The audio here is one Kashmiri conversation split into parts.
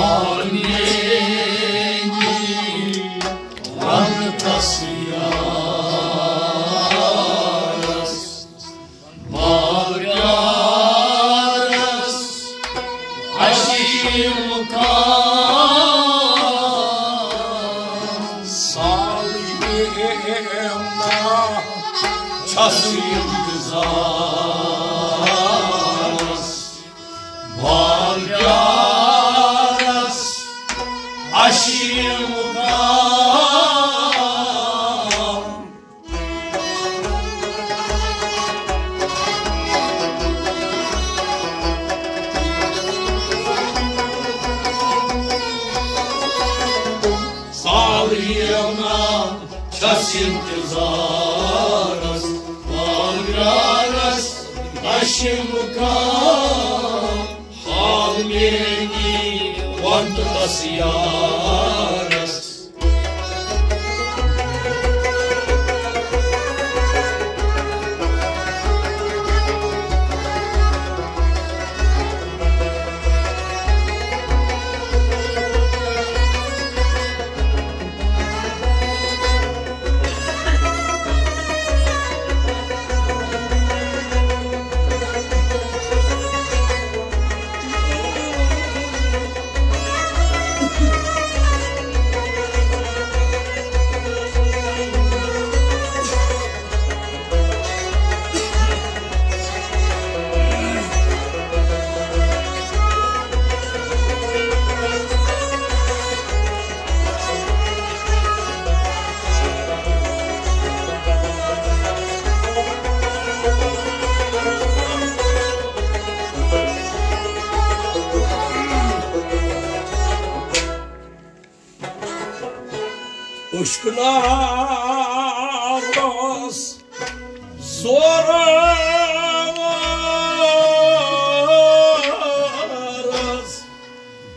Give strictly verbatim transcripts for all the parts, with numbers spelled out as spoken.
آمینی ونتس یارس، بال پیارس، عظیم کار۔ سالینا چھس انتظارس، بال پیارس، عظیم کار۔ سالینا چھس انتظارس، بال پیارس، عظیم کار۔ حال میٲنی ونتس یارس۔ اشکنارس زورورس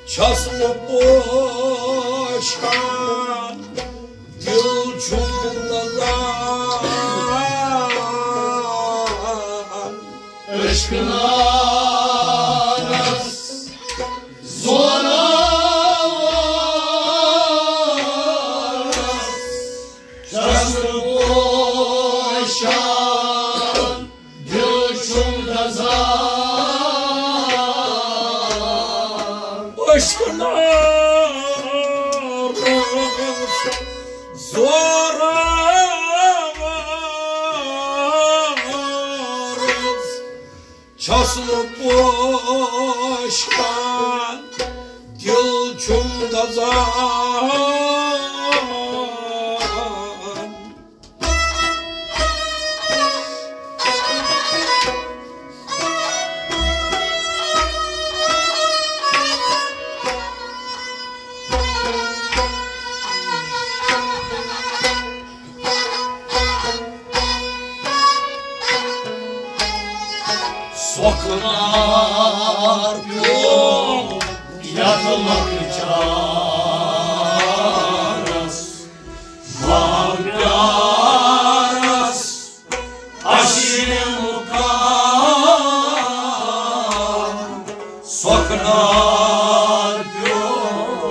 چھس نہٕ پوشان، دل چھُم دزان۔ اشکنارس زورورس چھس نہٕ پوشان، دل چھُم دزان۔ اشکنارس زورورس چھس نہٕ پوشان، دل چھُم دزان۔ سۄکھنار پیوٚو یتھ لۄکچارس، بال پیارس عظیم کار۔ سۄکھنار پیوٚو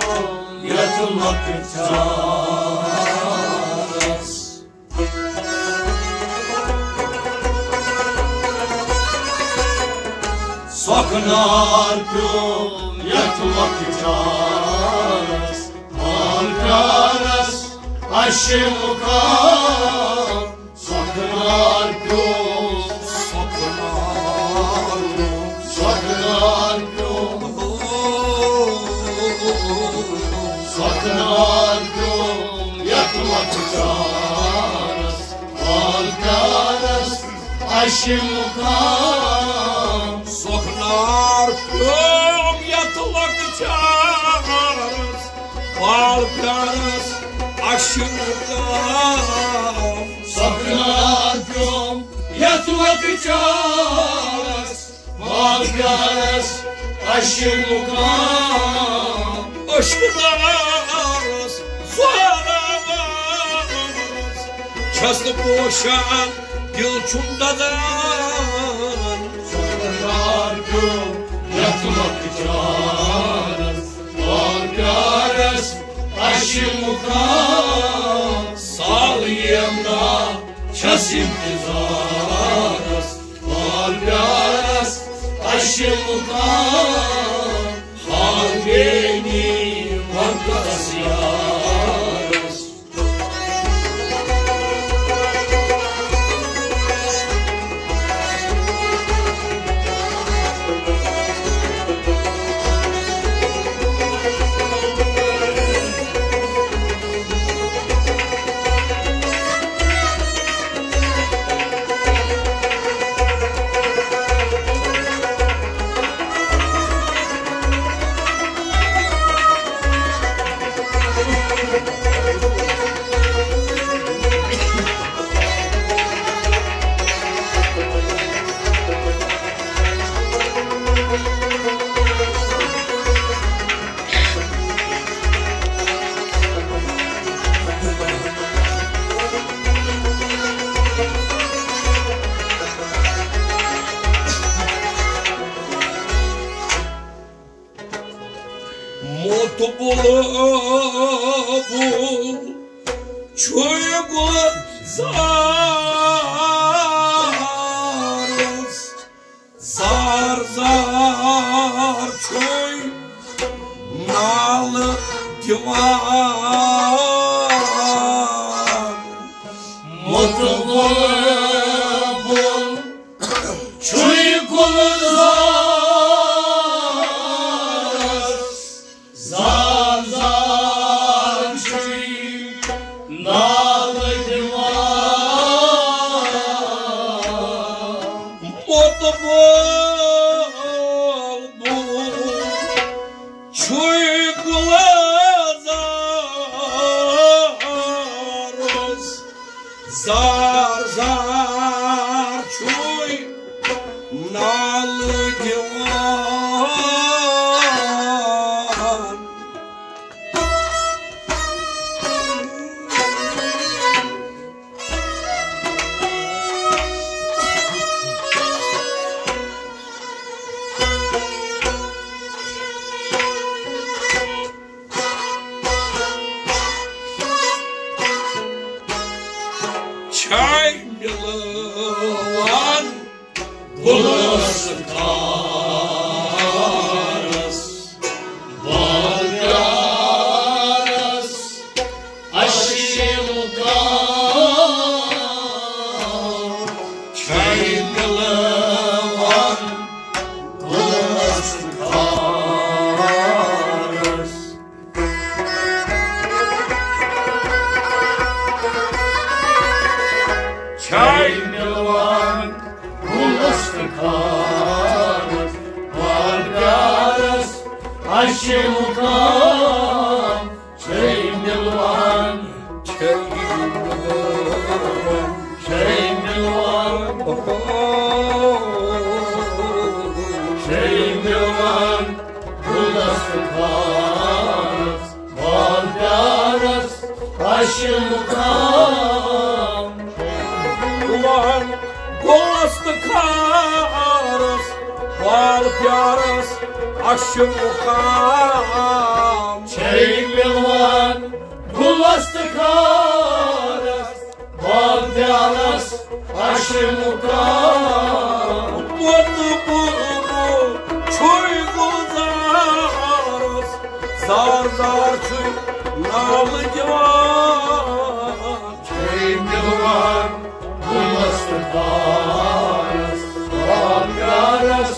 یتھ لۄکچارس۔ سۄکھنار پیوٚو یتھ لۄکچارس، بال پیارس عظیم کار۔ سۄکھنار پیوٚو، سۄکھنار پیوٚو، سۄکھنار پیوٚو، سۄکھنار پیوٚو یتھ لۄکچارس، بال پیارس عظیم کار۔ سۄکھنار پیوٚو یتھ لۄکچارس، بال پیارس عظیم کار۔ سۄکھنار پیوٚو یتھ لۄکچارس، بال پیارس عظیم کار۔ اشکنارس زورورس چھس نہٕ پوشان، دل چھُم دزان۔ مقام سال یمنا چھس انتظارس، بال پیارس اَسہِ مقام، حال میٲنی وقتس یارس۔ مطبوب چھُے گُلزارَس، زار زار چھُے نالہٕ دِوان۔ مطبوب چھُے گُلزارَس، زار زار چھُے نالہٕ دِوان۔ مطبوب چھُے گُلزارَس، زار زار چھُے نالہٕ دِوان۔ چھے مِلان گُلس خارس، بال پیارس اَسہِ مقام، چھے مِلان گُلس خارس۔ چھے مِلان گُلس تہٕ خارس، بال پیارس اَسہِ مقام۔ چھے مِلان، چھے مِلان، چھے مِلان، چھے مِلان گُلس تہٕ خارس، بال پیارس اَسہِ مقام۔ مِلان گُلس تہٕ خارس، بال پیارس اَسہِ مقام۔ چھے مِلان گُلس تہٕ خارس، بال پیارس اَسہِ مقام۔ ووت بُلبُل چھُے گُلزارس، زار زار چھُے نالہٕ دِوان۔ چھے مِلان گُلس تہٕ خارس، بال پیارس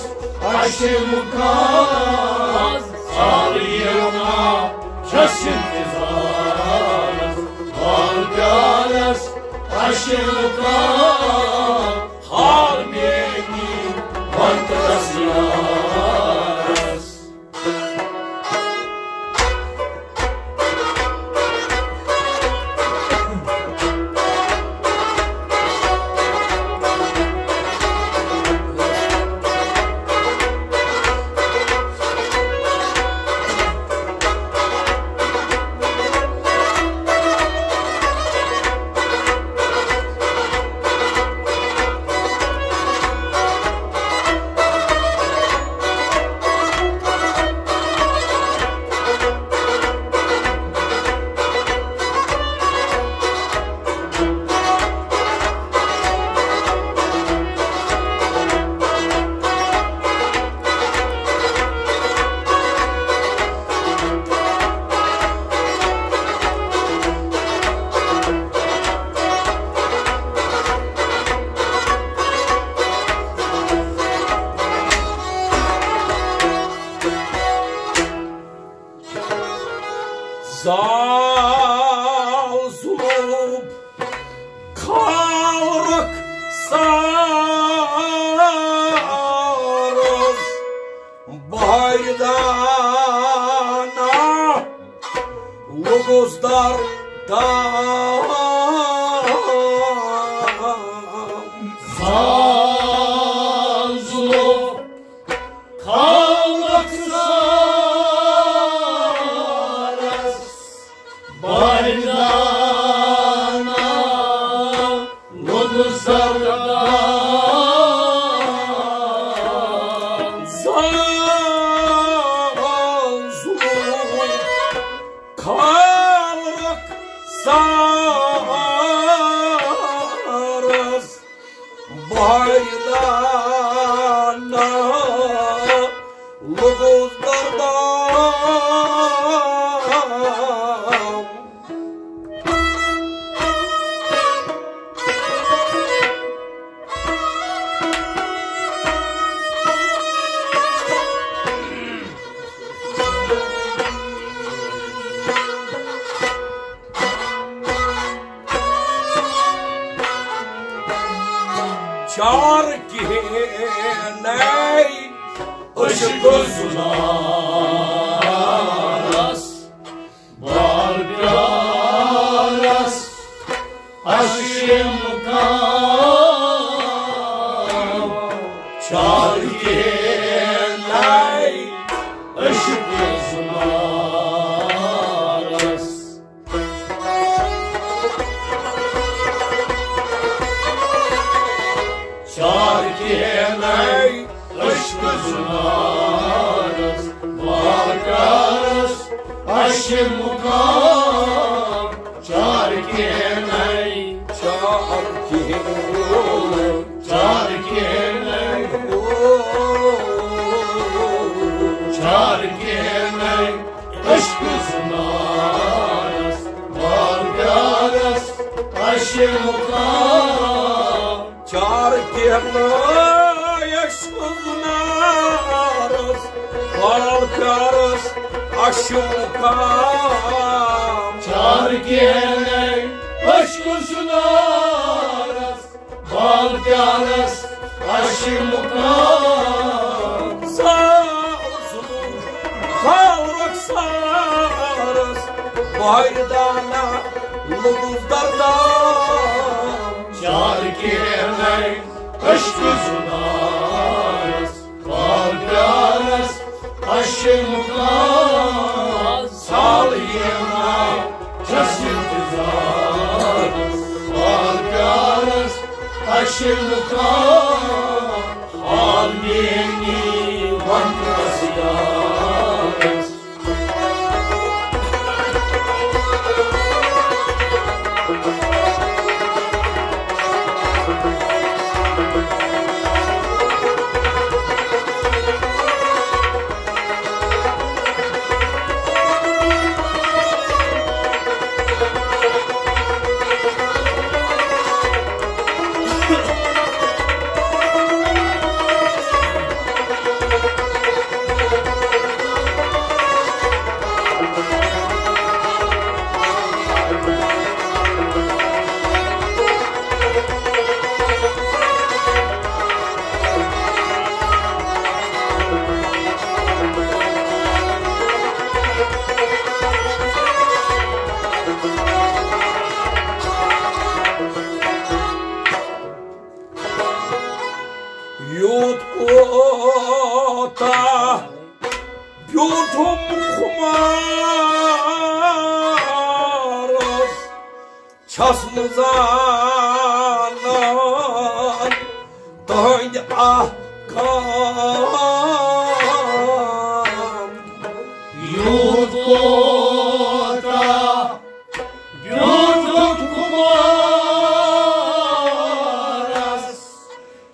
اَسہِ مقام۔ سال یمنا چھس انتظارس، بال پیارس اَسہِ مقام۔ حال میٲنی وقتس یارس۔ زال ظلم خالق سارس بایدانا لوٚگُس دردام۔ زال ظلم خالق سارس بایدانا لوٚگُس دردام۔ زال ظلم خالق سارس بایدانا لوٚگُس دردام۔ چار کِہیٖنۍ عشق زُنارس بال پیارس عرشِ مقام۔ چار کِہیٖنۍ عشق زُنارس۔ چار کِہیٖنۍ عشق زُنارس، بال پیارس عرشِ مقام۔ چار کِہیٖنۍ، چار کِہیٖنۍ، چار کِہیٖنۍ، چار کِہیٖنۍ عشق زُنارس، بال پیارس عرشِ مقام۔ چار کِہیٖنۍ عشق زُنارس، بال پیارس عرشِ مقام۔ چار کِہیٖنۍ عشق زُنارس، بال پیارس عرشِ مقام۔ زال ظلم خالق سارس بایدانا لوٚگُس دردام۔ چار کِہیٖنۍ عشق زُنارس، بال پیارس عرشِ مقام۔ سالینا چھس انتظارس، بال پیارس عرشِ مقام۔ حال میٲنی ون رس یارس۔ یوٗت کوتاہ بیوٗٹھُم خُمارس، چھَس نہٕ زانان تُہٕنٛدۍ احکام۔ یوٗت کوتاہ بیوٗٹھُم خُمارس،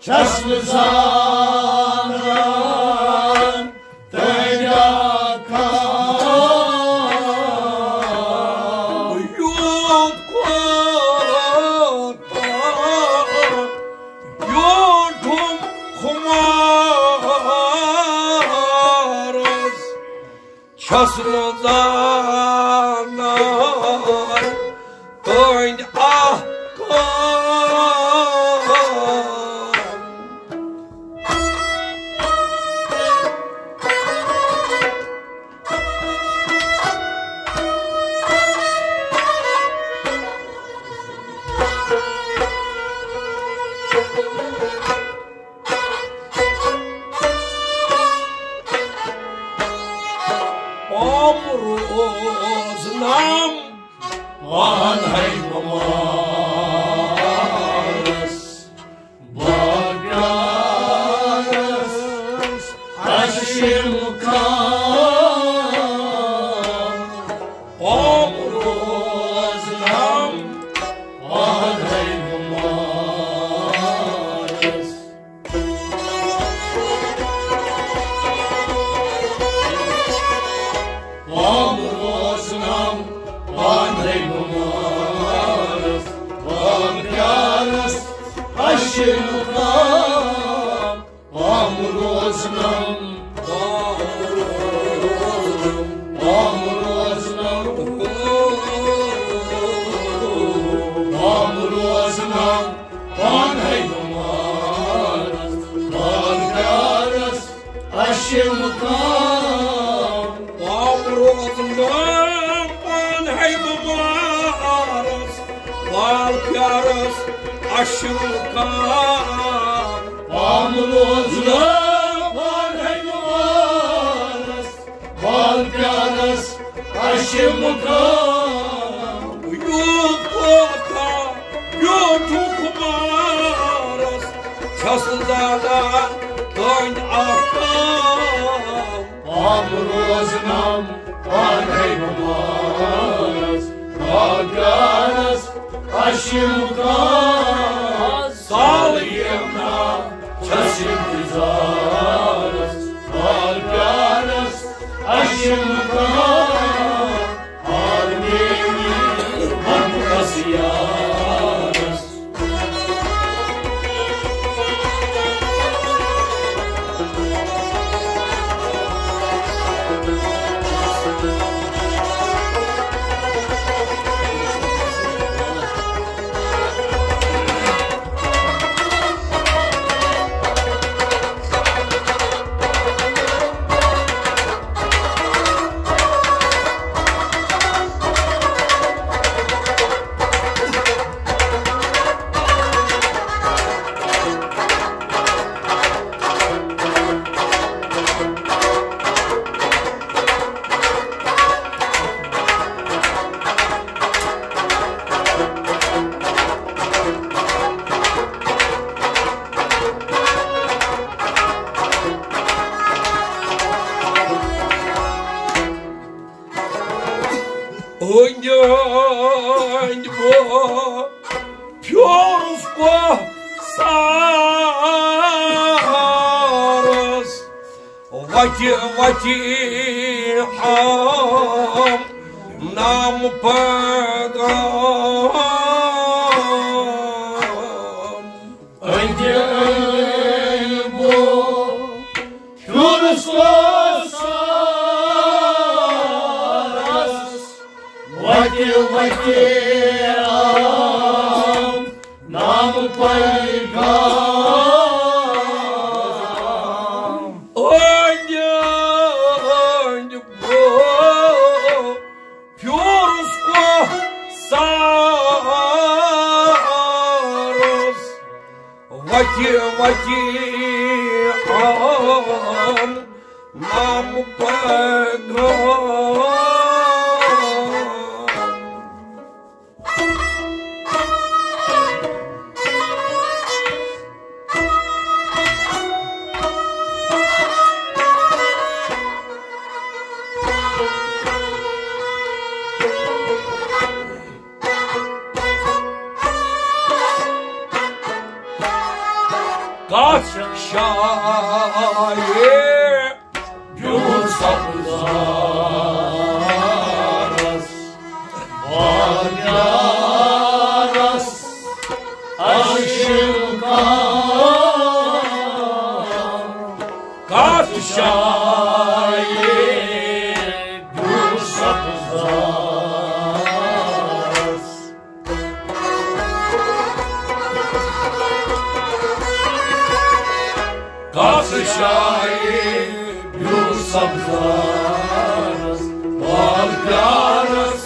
چھَس نہٕ زانان تہٕ کیٛاہ کھا۔ یوٗت کوتاہ بیوٗٹھُم خُمارس، چھَس نہٕ زانان روزنم، بام روزنم، بام روزنم، پانہٕ ہے بمارس، بال پیارس، اشہِ مقام۔ بام روزنم، پانہٕ ہے بمارس، بال پیارس، اشہِ مقام۔ بام روزنم، پانہٕ ہے بمارس، بال پیارس، اشہِ مقام۔ یوٗت کوتاہ بیوٗٹھُکھ بارس، چھَس زالان تُہٕنٛدۍ آفتاب۔ بام روزنم، پانہٕ ہے بمارس، بال پیارس، اشہِ مقام۔ سال یمنا چھس انتظارس، بال پیارس، اشہِ مقام۔ حال میٲنۍ ونہٕ کس یارس۔ أنٛدۍ أنٛدۍ بہٕ پھیورُس کۄہ سارس، وتہِ وتہِ آم نام پیغام۔ أنٛدۍ أنٛدۍ بہٕ پھیورُس کۄہ سارس، وتہِ وتہِ آم نام پیغام۔ أنٛدۍ أنٛدۍ بہٕ پھیورُس کۄہ سارس، وتہِ وتہِ آم نام پیغام۔ کتھ شایہِ بیوٗٹھ سبزارس، بال پیارس، اشہِ مقام۔ کتھ شایہِ بیوٗٹھ سبزارس، کتھ شایہِ بیوٗٹھ سبزارس، بال پیارس،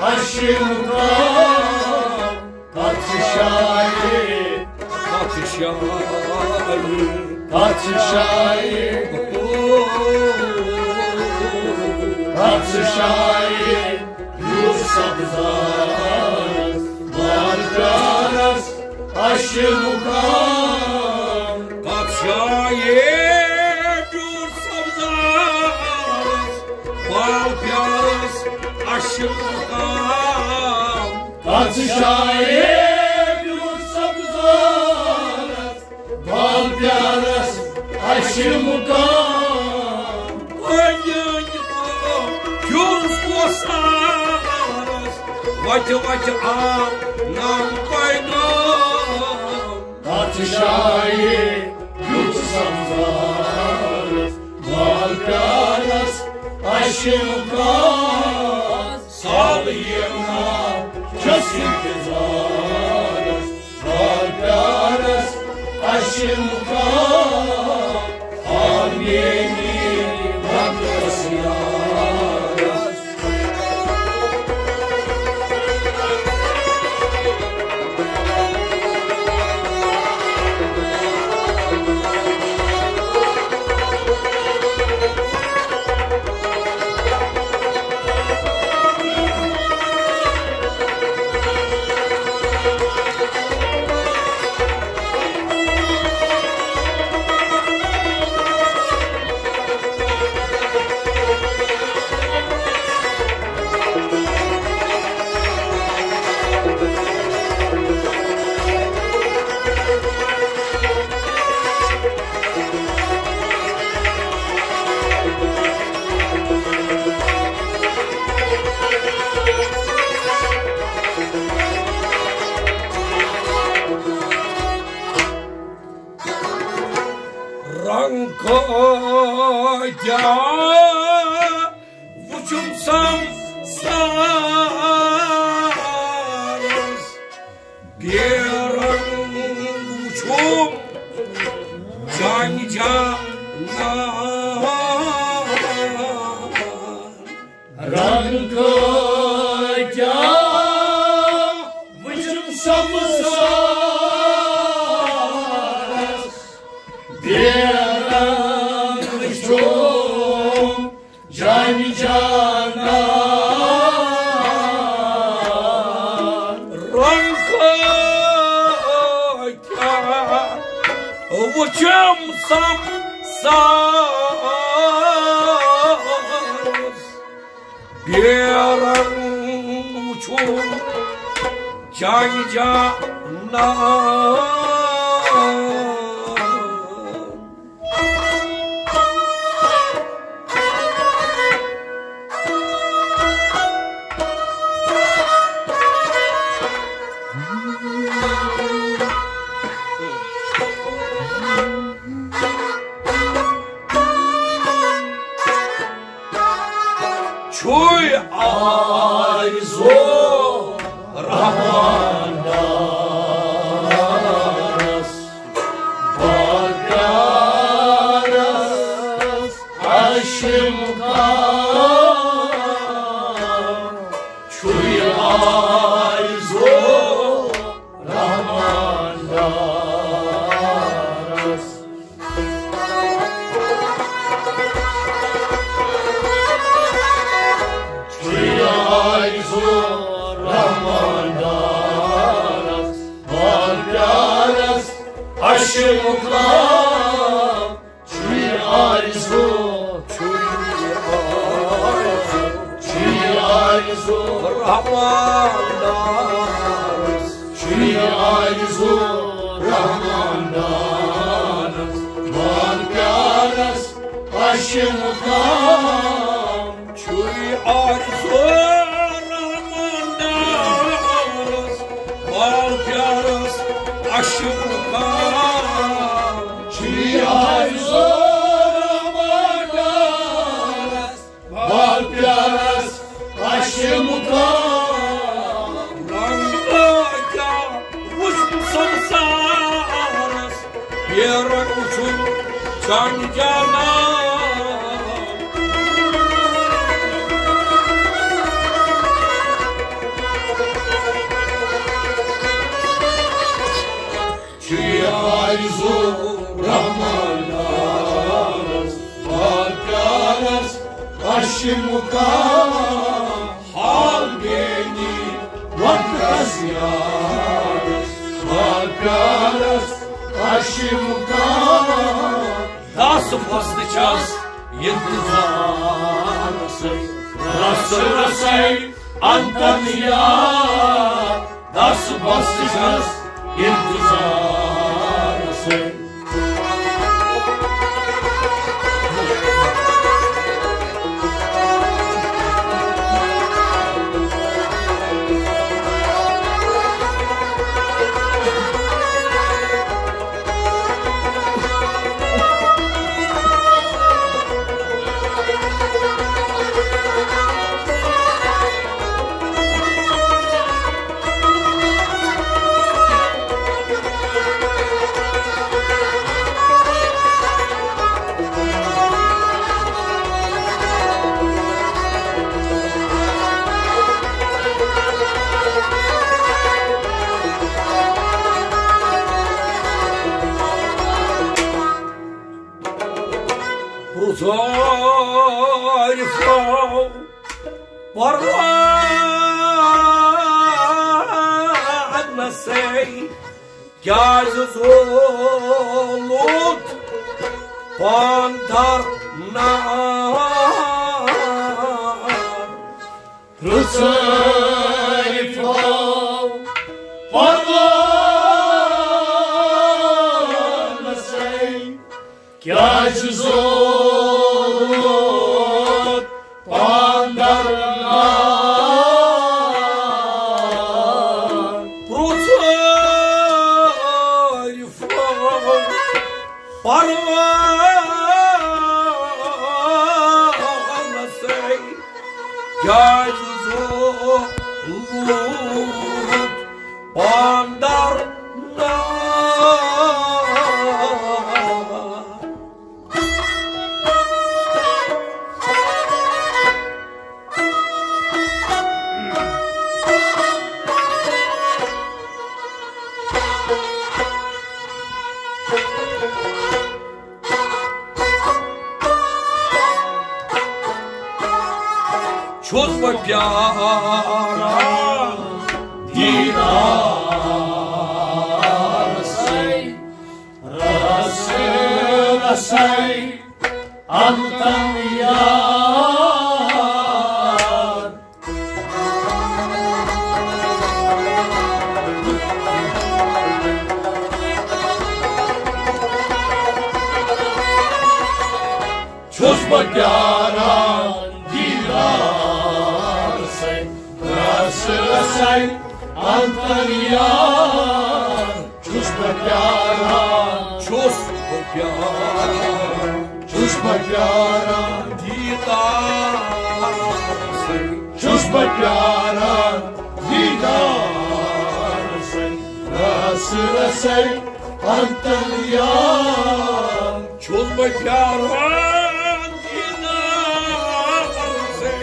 اشہِ مقام۔ کتھ شایہِ، کتھ شایہِ، کتھ شایہِ، کتھ شایہِ بیوٗٹھ سبزارس، بال پیارس، اشہِ مقام۔ کتھ شایہِ بیوٗٹھ سبزارس، بال پیارس، اشہِ مقام۔ کتھ شایہِ بیوٗٹھ سبزارس، بال پیارس، اشہِ مقام۔ أنٛدۍ أنٛدۍ بہٕ پھیورُس کۄہ سارس، وتہِ وتہِ آم نام پیغام۔ کتھ شایہِ بیوٗٹھ سبزارس، سال یِم نا چھس انتظارس، بار پیارس اشم کا، آمینی وقتس یارس۔ رنگ کۭتیاہ وُچھُم سمسارس، بے رنگ وُچھُم جان جانا۔ رنگ کۭتیاہ وُچھُم سمسارس، بے رنگ وُچھُم جان جانا۔ رنگ کۭتیاہ وُچھُم سمسارس، بے رنگ وُچھُم جان جانا۔ چھُے آرزو رحمان دانس، بار پیارس اشم کا۔ چھُے آرزو رحمان دانس۔ چھُے آرزو رحمان دانس، بار پیارس اشم کا۔ چھُے آرزو، چھُے آرزو، چھُے آرزو رحمان دانس، چھُے آرزو رحمان دانس، بار پیارس اشم کا۔ چھُے آرزو رحمان دانس، بار پیارس اشم کا۔ چھُے آرزو رحمان دانس، بار پیارس اشم کا۔ رنگ کۭتیاہ وُچھُم سمسارس، بے رنگ وُچھُم جان جانا۔ چھُے آرزو رحمان دانس، بار پیارس اشم کا۔ حال میٛانہِ وقتس یارس، بار پیارس اشم کا۔ دس بستہٕ چھس انتظارس، رس رسے انتن یار۔ دس بستہٕ چھس انتظارس۔ پرٛژھ عارفو پروانسے، کیٛازِ زولُت پان در نار؟ پرٛژھ عارفو پروانسے، کیٛازِ زولُت پان در نار؟ پرٛژھ عارفو پروانسے، کیٛازِ زولُت پان در نار؟ چھُس بہٕ پیاران دیدارسٕے، رسہٕ رسَے انتم یار۔ چھُس بہٕ پیاران دیدارسٕے، رسہٕ رسَے انتم یار۔ چھُس بہٕ پیاران، چھُس بہٕ پیاران، چھُس بہٕ پیاران دیدارسٕے، چھُس بہٕ پیاران دیدارسٕے، رسہٕ رسَے انتم یار۔ چھُس بہٕ پیاران دیدارسٕے،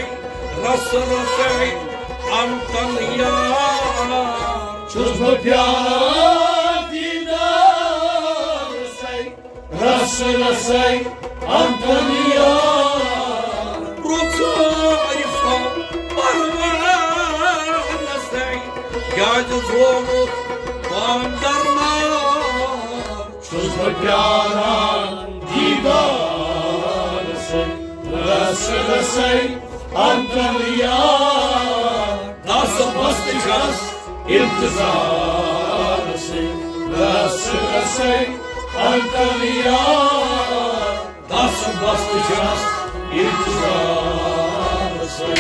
رسہٕ رسَے انتم یار۔ چھُس بہٕ پیاران دیدارسٕے، رسہٕ رسَے انتم یار۔ پرٛژھ عارفو پروانسٕے، کیٛازِ زولُت پان در نار؟ چھُس بہٕ پیاران دیدارسٕے، رسہٕ رسَے انتم یار۔ دس بس تہِ چھَس انتظارسٕے، رسہٕ رسَے انتم یار۔ دس بس تہِ چھَس انتظارسٕے۔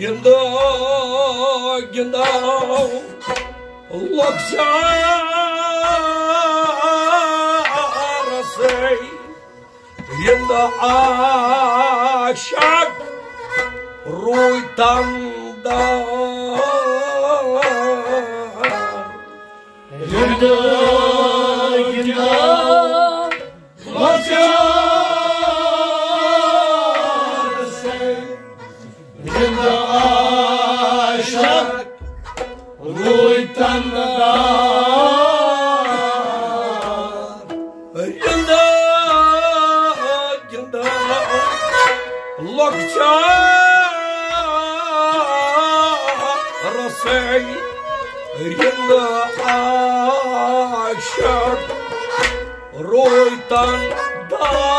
رِنٛدٕ گِنٛدو لۄکچارسٕے، رِنٛدٕ عاشق روٗدۍ تَمہِ دۄہ۔ رِنٛدٕ گِنٛدو لۄکچارسٕے، رِنٛدٕ عاشق روٗدۍ تَمہِ دۄہ۔ رِنٛدٕ گِنٛدو لۄکچارسٕے، رِنٛدٕ عاشق رویتن دار۔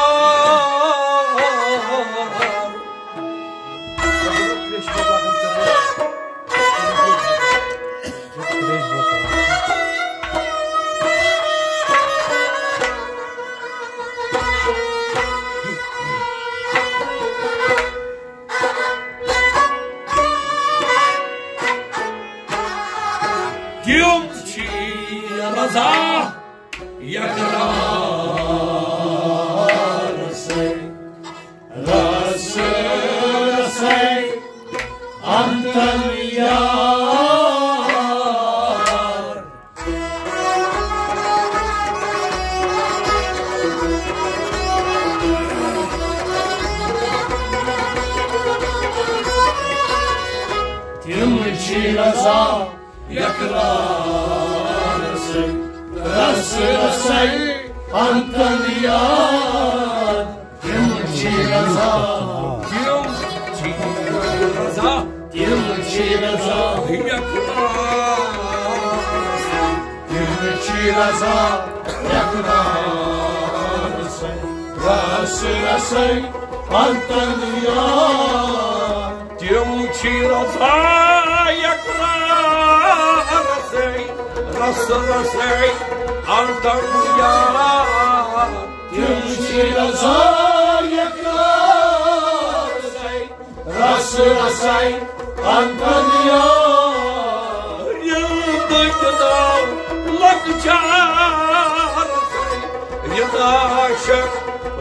تِم چھِ رضا یقرار سۭتۍ، رس رسے انتن یار۔ تِم چھِ رضا یقرار سۭتۍ، رس رسے انتن یار۔ تِم چھِ رضا، تِم چھِ رضا، تِم چھِ رضا یقرار سۭتۍ، تِم چھِ رضا یقرار سۭتۍ، رس رسے انتن یار۔ تِم چھِ رضا یقرار سۭتۍ، رس رسے انتن یار۔ تِم چھِ رضا یقرار سۭتۍ، رس رسے انتن یار۔ یِم دٔنٛدۍ داو لۄکچار سۭتۍ، یِم عاشق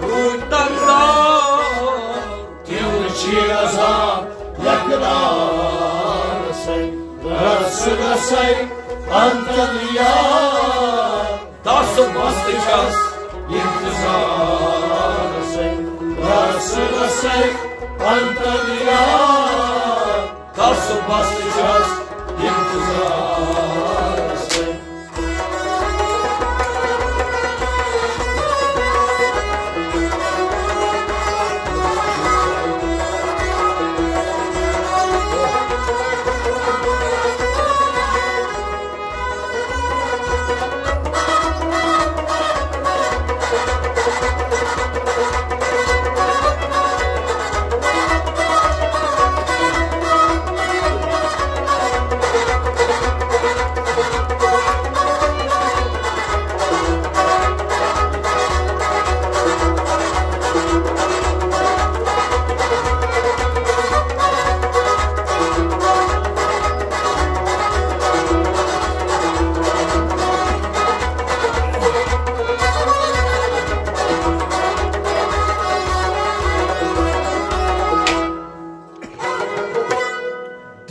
روٗدۍ دردار۔ تِم چھِ رضا یقرار سۭتۍ، رس رسے انتن یار۔ تس بس چھس انتظار سۭتۍ، رس رسے انتن یار۔ تس بس چھس انتظار سۭتۍ۔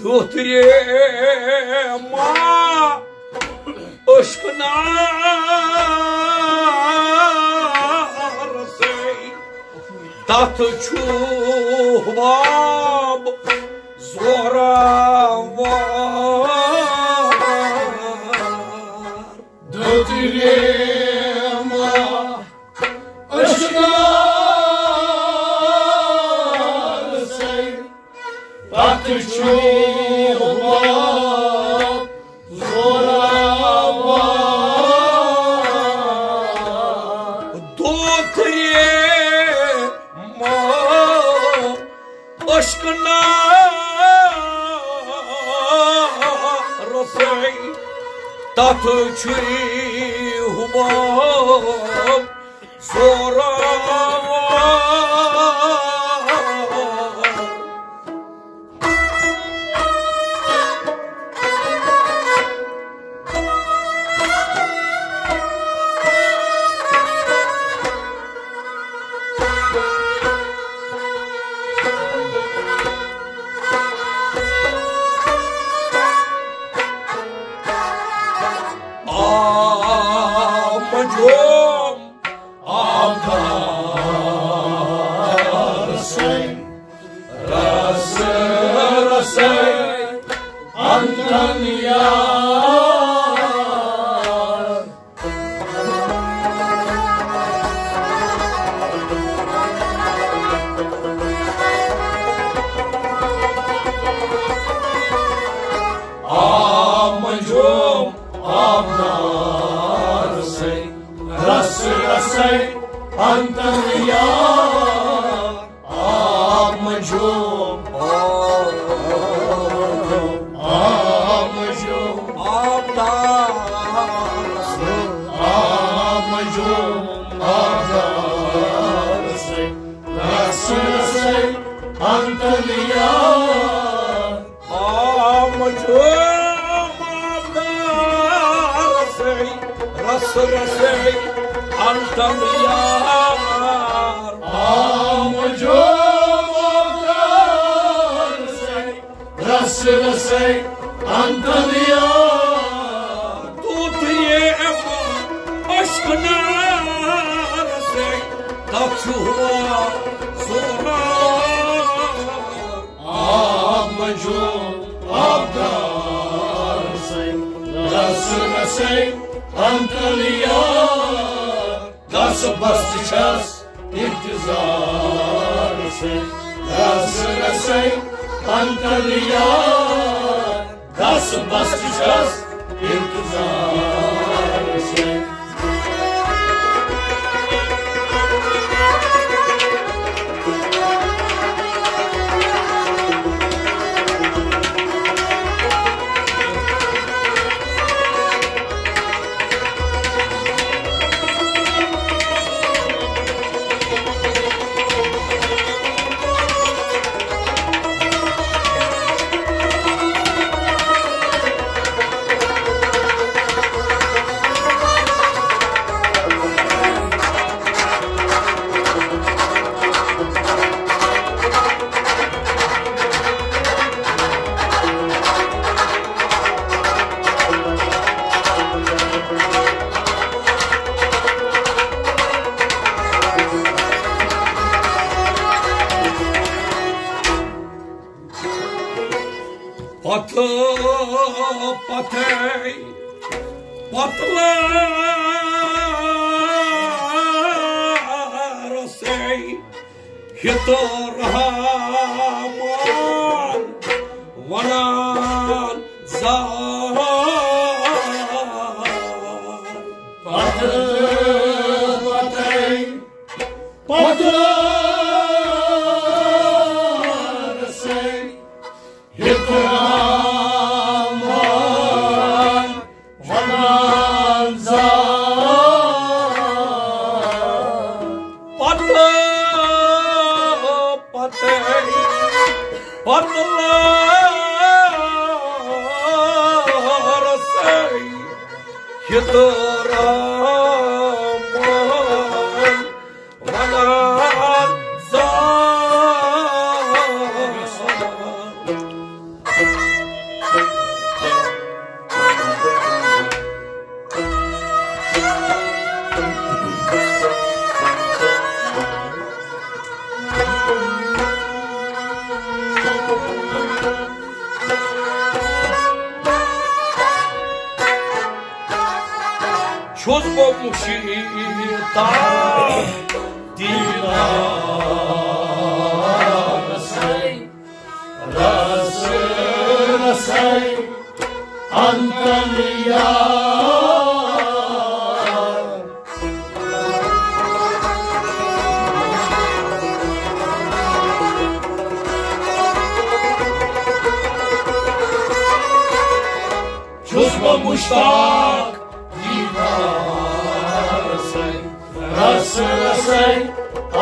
دُترے ما عشق نار سۭتۍ، تتھ چھُ واب زوراوار۔ دُترے ما عشق نار سۭتۍ، تتھ چھُ واب زوراوار۔ دُترے ما عشق نار سۭتۍ، تتھ چھُ واب زوراوار۔ آ مجوم آبدار سۭتۍ، رس رسے انتن یار۔ آ مجوم آبدار سۭتۍ، رس رس انتن یار، آب منجوم، آب منجوم، آب دار، آب منجوم، آب دار سے، رس رسے، انتن یار۔ آ مجھے مادار سے، رس رسے، انتم یار۔ آ مجھے مادار سے، رس رسے، انتم یار۔ تو تیے عشق نار سے، تچھوا سورا۔ آب منجوم، آب دار سے، رس رسے، انتن یار۔ دس بست چھس انتظار سے، رس رسے، انتن یار۔ دس بست چھس انتظار سے۔ پتہٕ پتَے پتہٕ وارسے ہیوٚت رحمان ونان زار۔ پتہٕ پتَے پتہٕ وارسے ہیوٚت رحمان ونان زار۔ پتہٕ پتَے پتہٕ وارسے ہیوٚت رحمان ونان زار۔ چھُس بہٕ مُشتاق دیدار سٕے، رس رسے انتن یار۔ چھُس بہٕ مُشتاق دیدار سٕے، رس رسے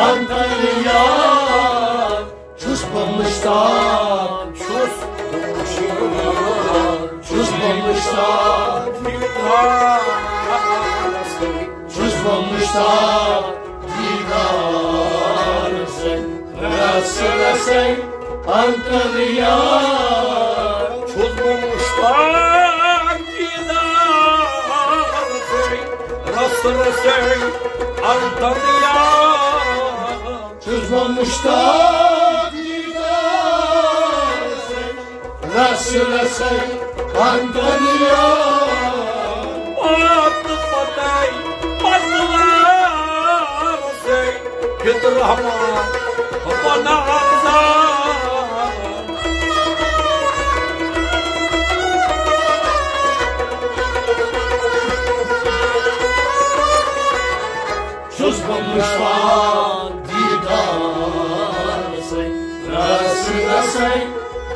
انتن یار۔ چھُس بہٕ مُشتاق، چھُس بہٕ مُشتاق، چھُس بہٕ مُشتاق دیدار سٕے، چھُس بہٕ مُشتاق دیدار سٕے، رس رسے انتن یار۔ چھُس بہٕ مُشتاق دیدار سٕے، رس رسے انتن یار۔ چھُس بہٕ مُشتاق دیدار سٕے، رس رسے انتن یار۔ پتہٕ پتَے پتہٕ وارسے ہیوٚت رحمان ونان زار۔ چھُس بہٕ پاک دیدار سۭتۍ، رس رسے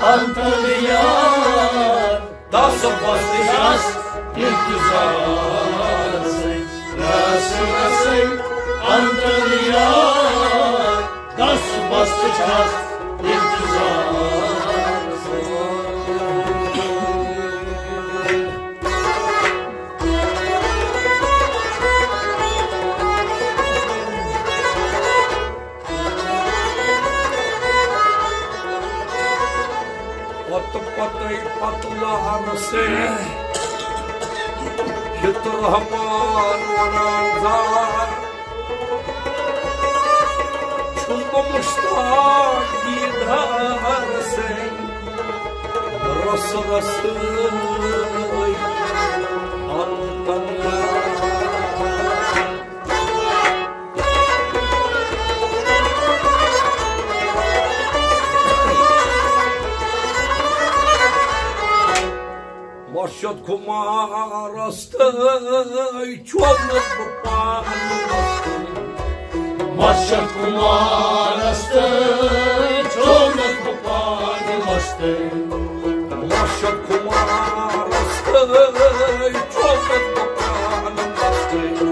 انتر یار۔ دس بس چھس انتظار سۭتۍ، رس رسے انتر یار۔ دس بس چھس انتظار سۭتۍ۔ پتہٕ پتَے پتہٕ لہرٕ سۭتۍ یُتھ رحمان ونان زار۔ چھُس بہٕ مشتاق دیدار سۭتۍ، رس رس انتر یار۔ مرشد خمارس تہٕ چومس بہٕ پانہٕ مستٕے۔ مرشد خمارس تہٕ چومس بہٕ پانہٕ مستٕے۔ مرشد خمارس تہٕ چومس بہٕ پانہٕ مستٕے۔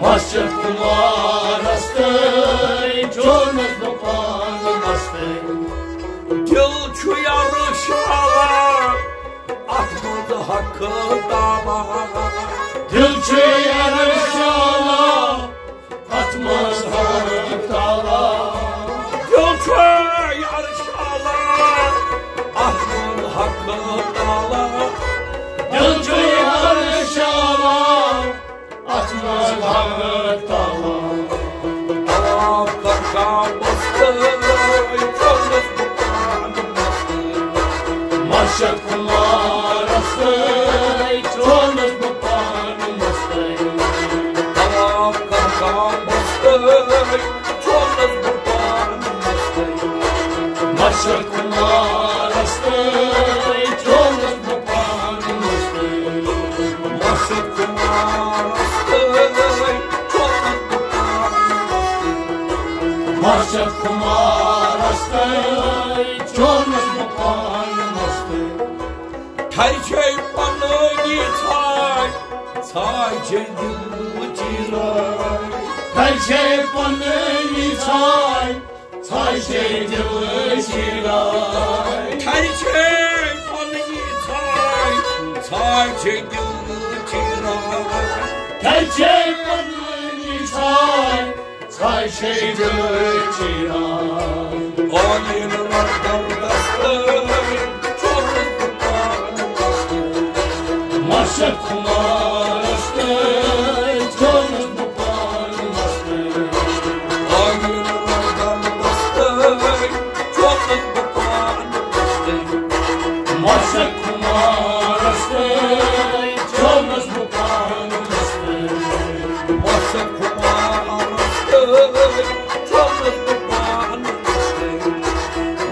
مرشد خمارس تہٕ چومس بہٕ پانہٕ مستٕے۔ دل چھُ یارٕ شالا، اتھ منٛز حق تعالیٰ۔ دل چھُ یارٕ شالا، اتھ منٛز حق تعالیٰ۔ دل چھُ یارٕ شالا، اتھ منٛز حق تعالیٰ۔ دل چھُ یارٕ شالا، اتھ منٛز حق تعالیٰ۔ طواف کر کعبس تہٕ چومس بہٕ پانہٕ مستٕے۔ مرشد خمارس تہٕ چومس بہٕ پانہٕ مستٕے۔ طواف کر کعبس تہٕ چومس بہٕ پانہٕ مستٕے۔ مرشد خمارس تہٕ چومس بہٕ پانہٕ مستٕے۔ مرشد خمارس تہٕ چومس بہٕ پانہٕ مستٕے۔ مرشد خمارس تہٕ چومس بہٕ پانہٕ مستٕے۔ ٹھرِ چھے پنٲہی ژھاے، ژھاے چھے دلچی راے۔ ٹھرِ چھے پنٲہی ژھاے، ژھاے چھے دلچی راے۔ ٹھرِ چھے پنٲہی ژھاے، ژھاے چھے دلچی راے۔ ٹھرِ چھے پنٲہی ژھاے، ژھاے چھے دلچی راے۔ عالین وردن دستٲے، چومس بہٕ پانہٕ مستٕے۔ مرشد خمارس تہٕ چومس بہٕ پانہٕ مستٕے۔ عالین وردن دستٲے، چومس بہٕ پانہٕ مستٕے۔ مرشد خمارس تہٕ چومس بہٕ پانہٕ مستٕے۔ مرشد خمارس تہٕ چومس بہٕ پانہٕ مستٕے۔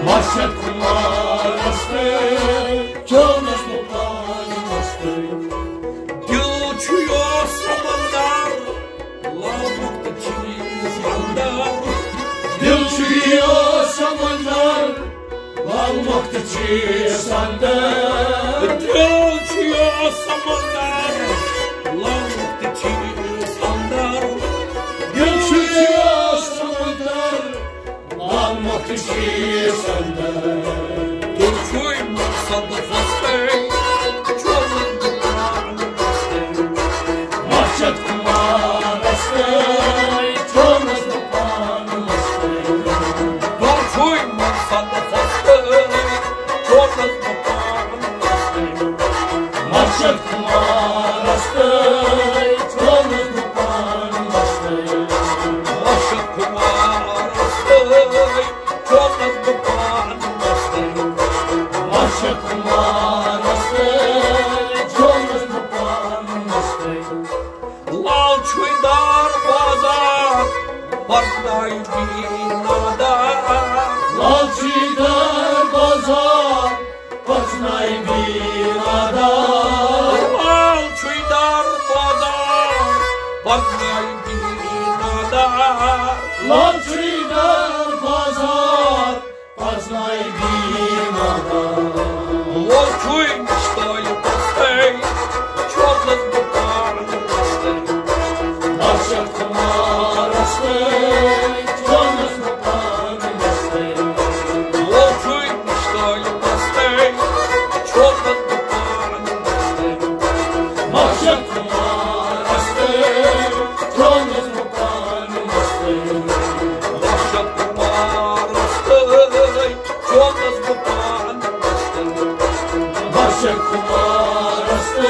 مرشد خمارس تہٕ چومس بہٕ پانہٕ مستٕے۔ دل چھُ یوت سمندر، لامُت چھُ یہِ سمندر۔ دل چھُ یوت سمندر، لامُت چھُ یہِ سمندر۔ دل چھُ یوت سمندر، لامُت چھُ یہِ سمندر۔ دل چھُ یوت سمندر، لامُت چھُ یہِ سمندر۔ تُہۍ چھِو مقصد فصلے، چھُ مرشد خمارس تہٕ چومس بہٕ پانہٕ مستٕے۔ تُہۍ چھِو مقصد فصلے، چومس بہٕ پانہٕ مستٕے۔ مرشد خمارس تہٕ چومس بہٕ پانہٕ مستٕے۔ مرشد خمارس تہٕ چومس بہٕ پانہٕ مستٕے۔ مرشد خمارس تہٕ چومس بہٕ پانہٕ مستٕے۔ لال چھُے دار بازار، پرناوِ بیٖنادار۔ لال چھُے دار بازار، پرناوِ بیٖنادار۔ لال چھُے دار بازار، پرناوِ بیٖنادار۔ لۄکچُے در بازار پرزناوِ بیمار۔ وۄل چھُے مُشتٲلۍ پستَے، چھوٚکنَس بہٕ پانہٕ مستَے۔ بشر کمارس تہٕ چھوٚکنَس بہٕ پانہٕ مستَے۔ وۄل چھُے مُشتٲلۍ پستَے، چھوٚکنَس بہٕ پانہٕ مستَے۔ بشر کمارس تہٕ چھوٚکنَس بہٕ پانہٕ مستَے۔ بشر کمارس تہٕ چھوٚکنَس بہٕ پانہٕ مستَے۔ بشر کمارس تہٕ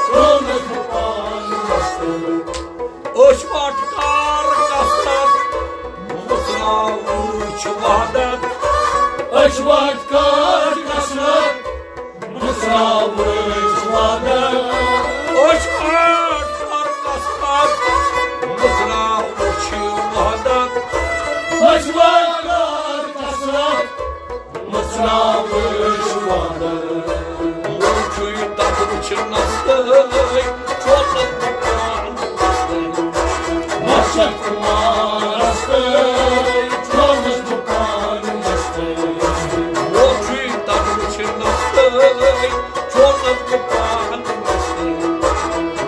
چھوٚکنَس بہٕ پانہٕ مستَے۔ أچھ وَٹ کر کثرت، مُژراوٕچ وحدت۔ أچھ وَٹ کر کثرت، مُژراوٕچ وحدت۔ أچھ وَٹ کر کثرت، مُژراوٕچ وحدت۔ أچھ وَٹ کر کثرت، مُژراوٕچ وحدت۔ وۄل چھُے تَتھ وٕچھنَس تہٕ چھوٚکنَس بہٕ پانہٕ مستَے۔ بشر کمارس تہٕ چھوٚکنَس بہٕ پانہٕ مستَے۔ وۄل چھُے تَتھ وٕچھنَس تہٕ چھوٚکنَس بہٕ پانہٕ مستَے۔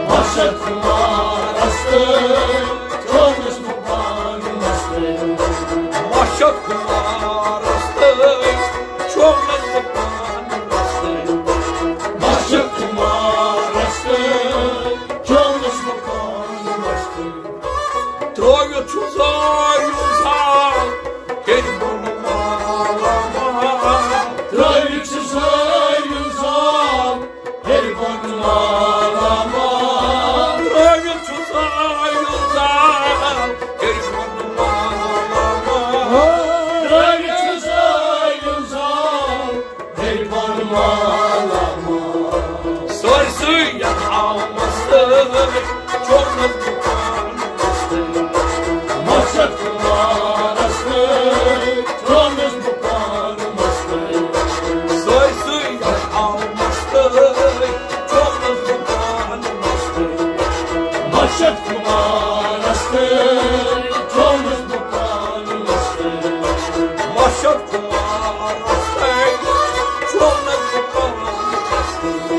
بشر کمارس تہٕ چھوٚکنَس بہٕ پانہٕ مستَے۔ بشر کمارس تہٕ چھوٚکنَس بہٕ پانہٕ مستَے۔ بشر کمارس تہٕ چھوٚکنَس بہٕ پانہٕ مستَے۔ ترٛٲوِتھ چھُ زٲیِل زال ہیٚرِ بۄن مالا مال۔ ترٛٲوِتھ چھُ زٲیِل زال ہیٚرِ بۄن مالا مال۔ ترٛٲوِتھ چھُ زٲیِل زال ہیٚرِ بۄن مالا مال۔ ترٛٲوِتھ چھُ زٲیِل زال ہیٚرِ بۄن مالا مال۔ سٲرسٕے یَتھ عالمَس سۭتۍ چھوٚکنَس بہٕ پانہٕ مستَے۔ بشر کمارس سۭتۍ چھوٚکنَس بہٕ پانہٕ مستَے۔ سٲرسٕے یَتھ عالمَس سۭتۍ چھوٚکنَس بہٕ پانہٕ مستَے۔ بشر کمارس سۭتۍ چھوٚکنَس بہٕ پانہٕ مستَے۔ بشر کمارس سۭتۍ چھوٚکنَس بہٕ پانہٕ مستَے۔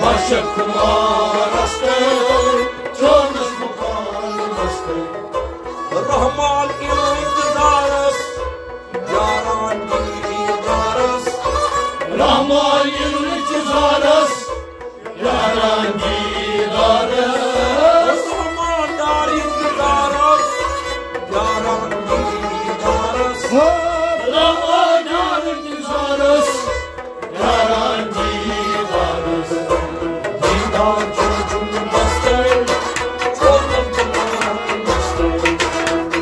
بشر کمارس سۭتۍ چھوٚکنَس بہٕ پانہٕ مستَے۔ رحمان انتظارس، یاران دیدارس۔ رحمان انتظارس، یاران دیدارس۔ رحمان دار انتظارس، یاران دیدارس۔ رحمان دار انتظارس، یاران دیدارس۔ دیدار چھُ جُمعس تانۍ، چھوٚکنَس بہٕ پانہٕ مستَے۔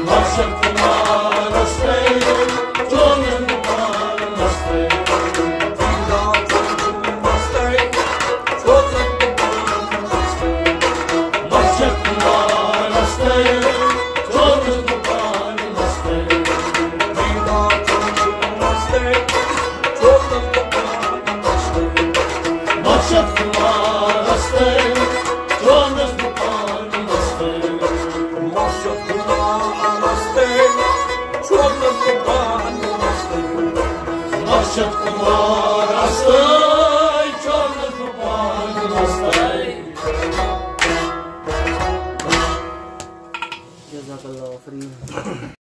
بشر کمارس تانۍ، چھوٚکنَس بہٕ پانہٕ مستَے۔ دیدار چھُ جُمعس تانۍ، چھوٚکنَس بہٕ پانہٕ مستَے۔ بشر کمارس تانۍ، چھوٚکنَس بہٕ پانہٕ مستَے۔ دیدار چھُ جُمعس تانۍ، چھوٚکنَس بہٕ پانہٕ مستَے۔ بشر کمارس تانۍ، چھوٚکنَس بہٕ پانہٕ مستَے۔ بشر کمارس تانۍ، چھوٚکنَس بہٕ پانہٕ مستَے۔ بشر کمارس تانۍ، چھوٚکنَس بہٕ پانہٕ مستَے۔ جزاک اللہ خیرا۔